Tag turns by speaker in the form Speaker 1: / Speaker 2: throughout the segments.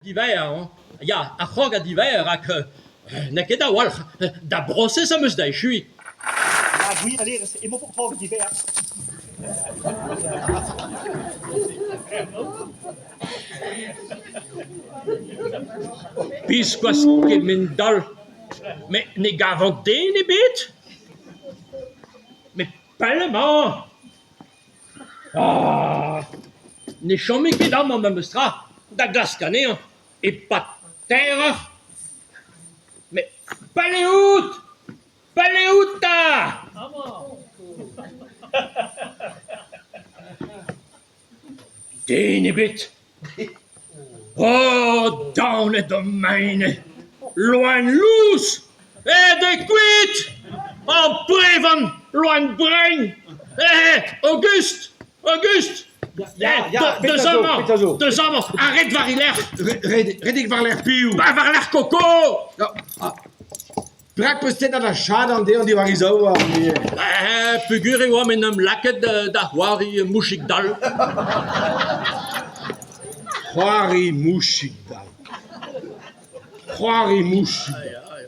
Speaker 1: Diwezhañ hañ, ya, ar c'hrogad diwezhañ rak n'eo ket a-walc'h, da brosez am eus da echuiñ.
Speaker 2: Ya, gwir a lerez, emañ o krog diwezhañ.
Speaker 1: Biskoazh kemend-all, met ne gavan den ebet. Met pell emañ ! Ah ! Ne chomin ket amañ memes tra da glask anezhañ e-pad teir eur. Met pell eo out ! Pell eo out 'ta ! Den ebet ! Oh, daonet ho mein ! Loen lous ! Aet eo kuit ! Amprevan, loen brein ! Eh, August ! August ! Deus amañ ! Deus amañ ! Ha red war e lerc'h !
Speaker 3: Redek war-lerc'h piv ?
Speaker 1: War-lerc'h Koko !
Speaker 3: Perak 'peus tennet ar chadenn dezhañ diwar e zaouarn ivez?
Speaker 1: Peogwir e oamp en em lakaet da c'hoari mouchig-dall.
Speaker 3: C'hoari mouchig-dall. C'hoari mouchig-dall.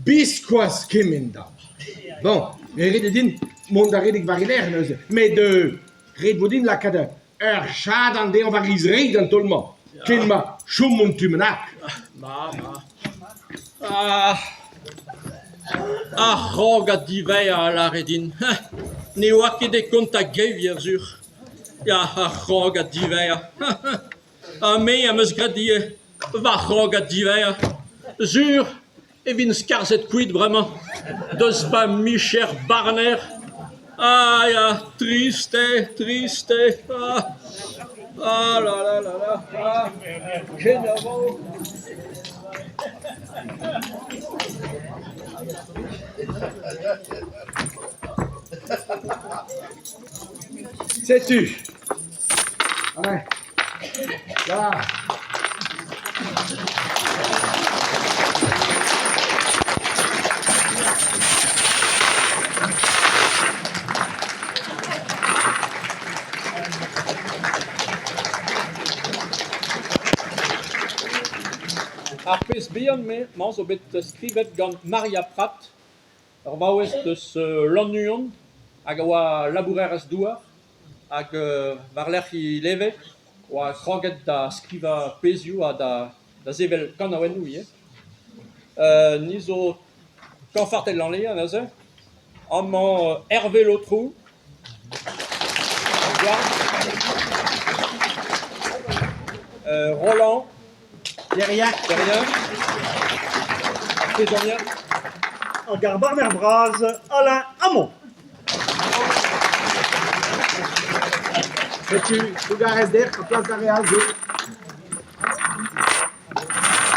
Speaker 3: Biskoazh kement-all. Bon, ret eo din mont da redek war e lerc'h neuze. Met ret vo din lakaat ur chadenn dezhañ war he zreid an taol-mañ, ken ma chom un tu bennak.
Speaker 1: Ma, ma. Ah, ar c'hrogad diwezhañ a lâre din. Ne oa ket e kontañ gevier sur. Ya, ar c'hrogad diwezhañ. Ha me am eus graet ivez va c'hrogad diwezhañ. Sur e vin skarzhet kuit bremañ deus va micher barner. Ah ya, trist eo, trist eo. Ah, ah là là là là, ah, kenavo.
Speaker 3: Setu. Ouais. Ya.
Speaker 1: Ar pezh bihan-mañ zo bet skrivet gant Maria Prat, ur vaouez deus Lannuon hag a oa labourerez-douar hag war-lerc'h he leve oa kroget da skrivañ pezhioù ha da sevel kanaouennoù ivez. Ni zo kañfarted Lanleya neuze. Amañ Hervé Lotrou, Roland
Speaker 3: Derrière.
Speaker 1: Derrière. Ar prizonier.
Speaker 2: Hag ar barner bras Alain Hamon.
Speaker 3: Setu, trugarez deoc'h ha plas d'ar re all zo.